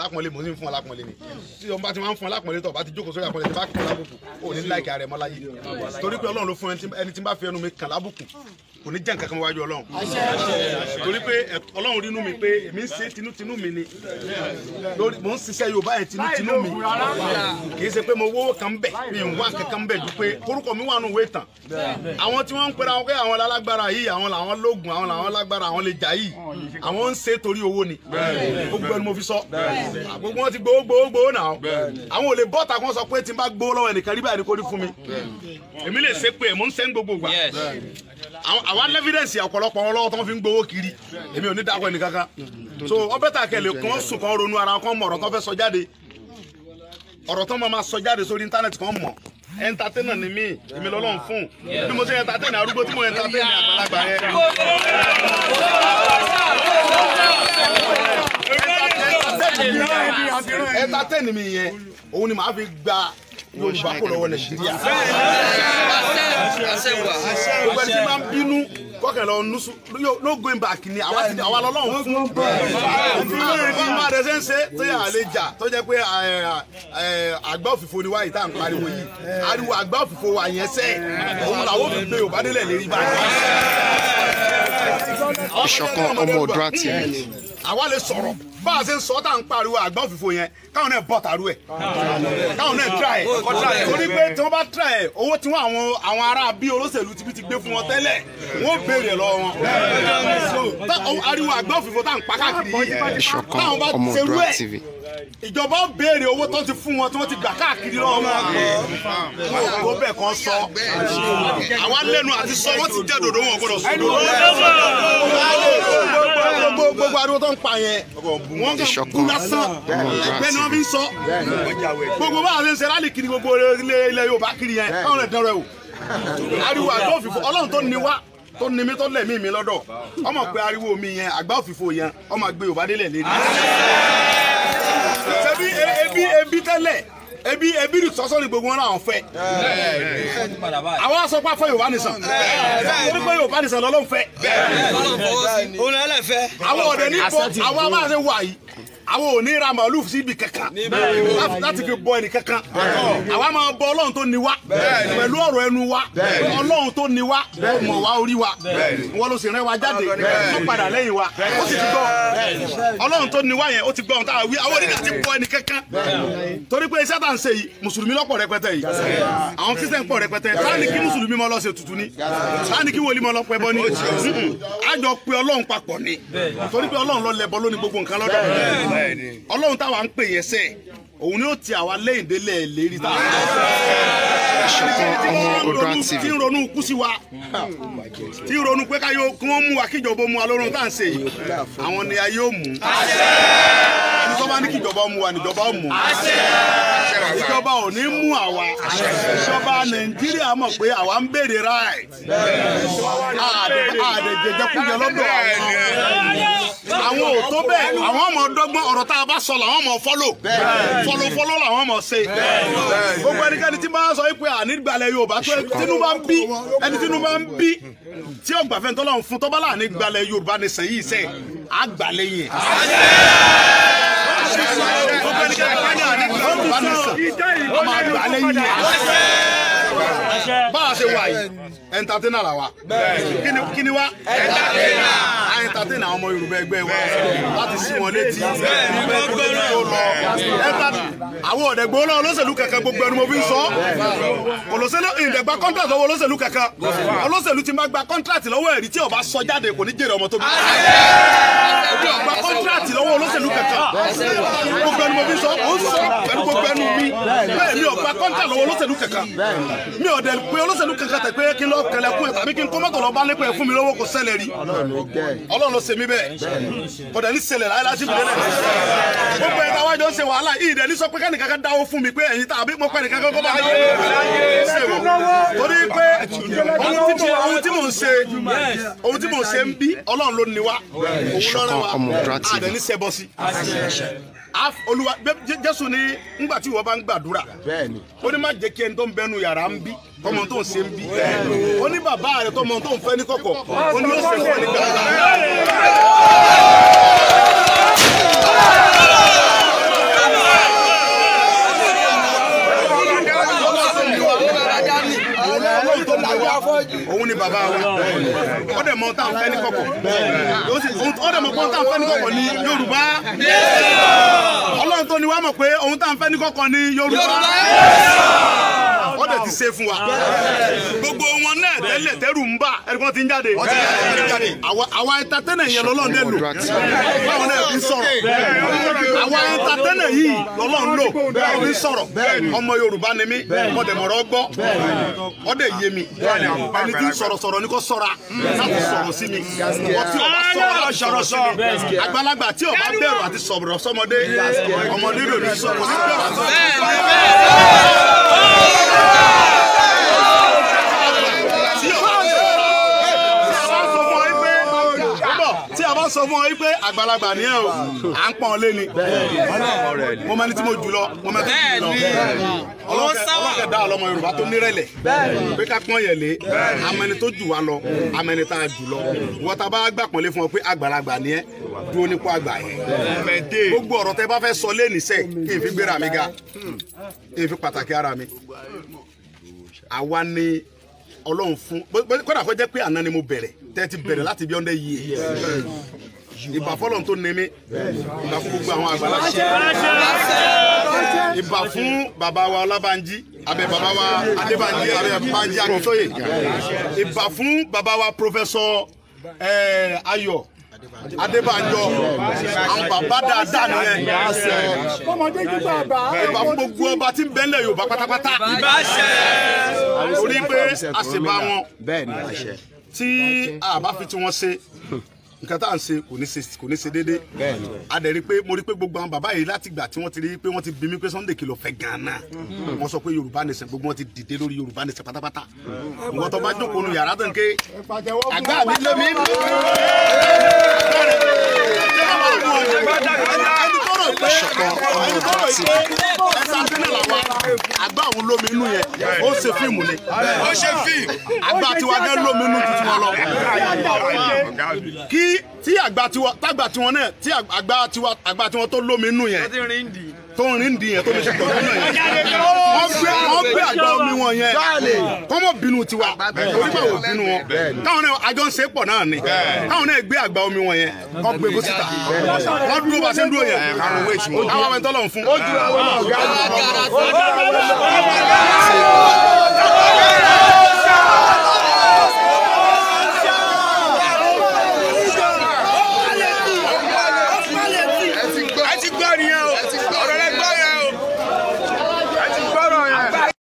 Lápọ̀nlé mo ní fún alápọ̀nlé ni tí ọmọ bá ti máa ń fún alápọ̀nlé tó bá ti jókòó sórí àpọ̀nlé tí bá kàn lábùkù ò ní láìka rẹ̀ mọ́ láyé, torí pé Ọlọ́run ló fún ẹni tí ń bá fi ẹnu mi kàn lábùkù kò ní jẹ́ nǹkan kan wájú Ọlọ́run, torí pé Ọlọ́run rínú mi pé èmi ń ṣe tinútinú mi ni, lórí mò ń ṣiṣẹ́ Yorùbá yẹn tinútinú mi, kì í ṣe pé mo wówó kan bẹ̀ mi ń wá kankan bẹ̀ ju pé orúkọ mi wà nù wé tán. Àwọn tí wọ́n ń pera wọn pé àwọn lálágbára yìí, àwọn làwọn lóògùn, àwọn làwọn lágbára, àwọn lè jà yìí, àwọn ń ṣe torí owó ni, gbogbo ẹni mo fi sọ, gbogbo wọn ti gbowó gbowó gbowó náà, àwọn ò lè bọ́ta kí wọ́n sọ pé tí n bá gbowó lọ́wọ́ ẹnìkan rí báyìí ni kò rí fún mi. Èmi lè ṣe pé mò ń ṣe ń gbogbo gbà, àwa lẹ́fídẹ̀nsì ọ̀pọ̀lọpọ̀ wọn lọ́wọ́ tó ń fi ń gbowó kiri, èmi ò ní dákọ̀ ẹnì kankan. So ọbẹ̀ tà kẹlẹ̀ kàn sùn kàn ronú ara kàn mọ̀ ọ̀rọ̀ tó fẹ́ sọ jáde, ọ̀rọ̀ tó máa sọ jáde sórí íńtánẹ́ẹ̀tì kàn mọ̀. Entertainer ni mí, èmi lọ́lọ́run fún bí mo ṣe entertainer arúgbó tí mo entertainer àgbàlagbà yẹn. Entertain mi yẹn òun ni màá fi gba Yorùbá kó lọ́wọ́ Nàìjíríà. Gbogbo ẹni tí máa ń bínú kọ́kẹ́ lọ nusu no going back ni àwa lọ́lọ́run fún. Bá a ṣe ń ṣe tó yà á lè jà tó jẹ́ pé àgbá òfìfo ni wáyé tá à ń pariwo yìí, ariwo àgbá òfìfo wà yẹn sẹ́ òun làwọn fi gbé Yorùbá délẹ̀ lérí báyìí. Ìṣọ̀kan Ọmọ Oòduà TV. Àwa lè sọ̀rọ̀ bá a ṣe ń sọ tá à ń pariwo àgbá òfìfo yẹn, káwọn náà bọ̀ tàrú ẹ̀, káwọn náà try ẹ̀, torí pé tí wọ́n bá try ẹ̀, owó tí wọ́n àwọn ará bí olóṣèlú ti gbé fún wọn tẹ́lẹ̀ wọ́n béèrè lọ́wọ́ wọn. Ariwo àgbá òfìfo tá à ń pa káàkiri yìí, Ìṣọ̀kan Ọmọ Oòduà TV. Ìjọba ó béèrè owó tó ti fún wọn tí wọ́n ti gbà káàkiri lọ́wọ́ wọn. Kó bẹ́ẹ̀ kan sọ, àwa lẹ́nu àti sọ, wọ́n ti jẹ́ dòdò wọn gbọ́dọ̀ sọ. Gbogbo ariwo tó ń pa yẹn, wọ́n kàn kú lásán, ẹgbẹ́ ni wọ́n fi ń sọ. Gbogbo bá a ṣe ń ṣe rálì kiri gbogbo ilẹ̀ Yorùbá kiri yẹn, káwọn lè dán rẹ o. Ariwo àgbá òfìfo, Ọlọ́run tó ní wá tó ní mi tó lẹ̀mí mi lọ́dọ̀, ọmọ pé ariwo mi yẹn àgbá òfìfo yẹn, ọmọ àgbẹ̀ Yorùbá délẹ̀ lérí. Ṣebí ebi ebi tẹ́lẹ̀ ebi ebi sọ́sọ́ ni gbogbo wọn làwọn fẹ́. Àwọn aṣọ pa fẹ́ Yorùbá nìsan, torí pé Yorùbá nìsan lọ́lọ́run fẹ́. Àwọn ọ̀dẹ̀ ní bọ́ àwọn máa ṣe wà yìí, àwọn ò ní ra màálù síbi kankan láti fi bọ ẹnì kankan. Àwa máa bọ Ọlọ́run tó ní wá pẹ̀lú ọ̀rọ̀ ẹnu wa, Ọlọ́run tó ní wá mọ̀ wá orí wa, wọ́n ló sì rẹ́ wa jáde, ó padà lẹ́yìn wa, ó sì ti gbọ́. Ọlọ́run tó ní wá yẹn ó ti gbọ́ ohun táwa wí, àwọn oníkà ti bọ ẹnì kankan. Torí pé iṣẹ́ tá à ń ṣe yìí, mùsùlùmí lọ́pọ̀ rẹpẹtẹ yìí, àwọn kristian pọ̀ rẹpẹtẹ, táà ní kí mùsùlùmí mọ́ lọ ṣe ètùtù ni, táà ní kí wòlíì mọ́ lọ pẹbọ ni, àjọ pé Ọlọ́run papọ̀ ni, torí pé Ọlọ́run ló lẹ́bọ lóní gbogbo nǹkan lọ́dọ̀. Ọlọ́run táwa ń pè yẹn sẹ́, òun ni ó ti àwa lẹ́yìn délẹ̀ lérí tá a. Ìṣọ̀kan Ọmọ Oòduà TV. Tí ń ronú kú sí wa, tí ń ronú pé káyọ̀ kí wọ́n mú wa kíjọba mú wa lórun tá à ń ṣe yìí, àwọn ni ayé ò mú. Ẹni tó bá ní kíjọba mú wa níjọba ó mú. Ìjọba ò ní mú àwa. Ìjọba Nàìjíríà mọ̀ pé àwa ń béèrè right. Àdèjẹjẹkújẹ lọ́dọ̀ àwọn ò tó bẹ́ẹ̀, àwọn ọmọ dọ́gbọ́n ọ̀rọ̀ tá a bá sọ làwọn ọmọ fọ́lò fọ́lò fọ́lò làwọn ọmọ ṣe. Gbogbo ẹnikẹ́ni tí bá sọ pé ànígbàlẹ̀ Yorùbá tó tínú bá ń bí ẹni tínú bá ń bí tí ọgbàfẹ́ tọ́lọ́run fún tọ́ba láàní gbalẹ̀ Yorùbá ní sẹ́yìn sẹ́ àgbàlẹ̀ yẹn. Gbogbo ẹnikẹ́ni bá ní ànígbàlẹ̀ Yorùbá ní sàn ọmọ àgbàlẹ̀ yẹn. Bá a ṣe wà yìí, entertainer la wa. Kí ni wa? A entertainer àwọn ọmọ Yorùbá ẹgbẹ́ wa láti sí wọn létí. Àwọn ọ̀dẹ̀gbọ́ náà olóṣèlú kankan gbogbo ẹnu mo fi ń sọ. Olóṣèlú ìdẹ̀gba contract lọ́wọ́ olóṣèlú kankan. Olóṣèlú ti máa gba contract lọ́wọ́ ẹ̀rí tí ó bá sọ jáde kò ní jèrè ọmọ tó bí. Gba contract lọ́wọ́ olóṣèlú kankan. Gbogbo ẹnu mo fi ń sọ, ó ń sọ pẹ̀lú gbogbo ẹnu mi. Bẹ́ẹ̀ mi ò gba contract lọ́wọ́ olóṣèlú kankan. Mi ò dẹ̀ pé olóṣèlú kankan tẹ̀ pé kí n lọ kẹlẹ̀kùn ẹ̀ tàbí kí n kó mọ́tò lọ bá nípa ẹ̀ fún mi lọ́wọ́ kò ṣẹlẹ̀ rí. Ọlọ́run ló ṣe mí bẹ́ẹ̀. Kò dẹ̀ ní ṣẹlẹ̀ láyé láti ìbílẹ̀ náà. Gbogbo ẹ̀ táwa jọ ń ṣe wàhálà yìí dẹ̀ ní sọ pé kẹ́nìkan kan dáwó fún mi pé ẹ̀yin tàbí mo pẹ́ nìkan kan kọ́ bá yé ṣe wọ̀. Torí pé ohun tí mò ń ṣe ohun tí mò ń ṣe ń bí Ọlọ́run ló ní wá. Òun ló rán wa. Ìṣọ̀kan Ọmọ Oòduà TV. Àdẹ̀ ní ṣẹbọ sí. Olúwa Jésù ní ńgbà tí ìwọ bá ń gbàdúrà ó ní má jẹ́ kí ẹni tó ń bẹnu yàrá ń bí tọmọ tó ń ṣe ń bí ó ní bàbá rẹ tọmọ tó ń fẹ́ ní kọ̀kọ̀ ó ní ó ṣe fún ẹ ní gbàgbà. Òun ni bàbá wa ó dẹ̀ mọ tá à ń fẹ́ ní kọ̀kọ̀ ó dẹ̀ mọ pé tá à ń fẹ́ ní kọ̀kọ̀ ní Yorùbá. Ọlọ́run tó ní wá mọ̀ pé ohun tá à ń fẹ́ ní kọ̀kọ̀ ní Yorùbá. Ó dẹ̀ ti ṣe fún wa gbogbo wọn náà tẹ́lẹ̀ tẹ́rù ń bà ẹni kan ti ń jáde àwa ẹ̀ńtátẹ́nà yẹn lọ́lọ́run dẹ̀ lò báwọn náà fi sọ̀rọ̀ àwa ẹ̀ńtátẹ́nà yìí lọ́lọ́run lò báwọn fi sọ̀rọ̀ ọmọ Yorùbá ni mí mo dẹ̀ mọ̀rọ̀ gbọ́ ó dẹ̀ yé mi ẹni tí ń sọ̀rọ̀ sọ̀rọ̀ ni kò sọ̀ra láti sọ̀rọ̀ sí mi wọ́n tí ọba sọ̀rọ̀ sí mi àgbàlagbà tí ọba bẹ̀rù àti sọ̀rọ̀ sọmọdé ọmọdé lòdì sọ̀rọ̀ sí bẹ̀rù àti sọ̀rọ̀. Tí a bá sọ fún ọ wípé àgbàlagbà ni ẹ o à ń pọ́n lé ni mo mọ ẹni tí mo jù lọ mo mọ ẹni tí mo jù lọ ọlọ́kẹ̀ dá ọlọ́mọ Yorùbá tó nírẹ̀lẹ̀ pé ká pọ́n yẹ̀ lé àmọ́ ẹni tó jù wá lọ àmọ́ ẹni tá a jù lọ wọ́n ta bá gbà pọ́n lé fún ọ pé àgbàlagbà ni ẹ dúró nípò àgbà yẹn gbogbo ọ̀rọ̀ tẹ bá fẹ́ sọ lé níṣẹ́ kí n fi gbéra mi ga kí n fi pàtàkì ara mi àwa ni Ọlọ́run fún kódà kó jẹ́ pé àná ni mo bẹ̀rẹ̀ tẹ́ ti bẹ̀rẹ̀ láti bí ọ̀ndẹ́ yìí ìbà fọlọ́run tó ní mi ìbà fún gbogbo àwọn àgbàlagbà ìbà fún bàbá wa Ọlábánjí abẹ bàbá wa Adébánjí abẹ Bánjí Akíntóyè ìbà fún bàbá wa Professor Ayọ̀ Adébánjọ àwọn bàbá dáadáa nìyẹn ìbà fún gbogbo ọba tí ń bẹ́ńlẹ̀ Yorùbá pátápátá torí pé àṣebá wọn tí a bá fi tí wọ́n ṣe nǹkan tá à ń ṣe kò ní ṣe déédéé a dẹ̀ rí pé mo rí pé gbogbo àwọn bàbá yìí láti gbà tí wọ́n ti rí pé wọ́n ti bí mi pé Sunday kìlọ̀ fẹ́ gan-an wọ́n sọ pé Yorùbá nation gbogbo wọn ti dìde lórí Yorùbá nation pátápátá ìwọ́n tó bá jókòó nu yàrá tó ń ké àgbà mi lé mi nù. Àgbà òun lómi inú yẹn ó ṣe fíìmù ni ó ṣe fíìmù àgbà tiwa gẹ́ lómi inú tuntun wọn lọ kí tí àgbà tiwa tágbà tiwọn náà tí àgbà tiwa àgbà tiwọn tó lómi inú yẹn tó ń rìn dì yẹn tó ní ṣe pẹ̀lú náà yẹn wọ́n gbé àgbà omi wọn yẹn kọ́mọ̀ bínú tiwa orí báwo bínú wọn káwọn náà àjọ ń ṣe pọ̀ náà ni káwọn náà gbé àgbà omi wọn yẹn kọ́ gbé bó síta wọ́n dúró bá ṣe ń dúró yẹn àwọn ọmọ ìtọ́lọ̀ ń fún.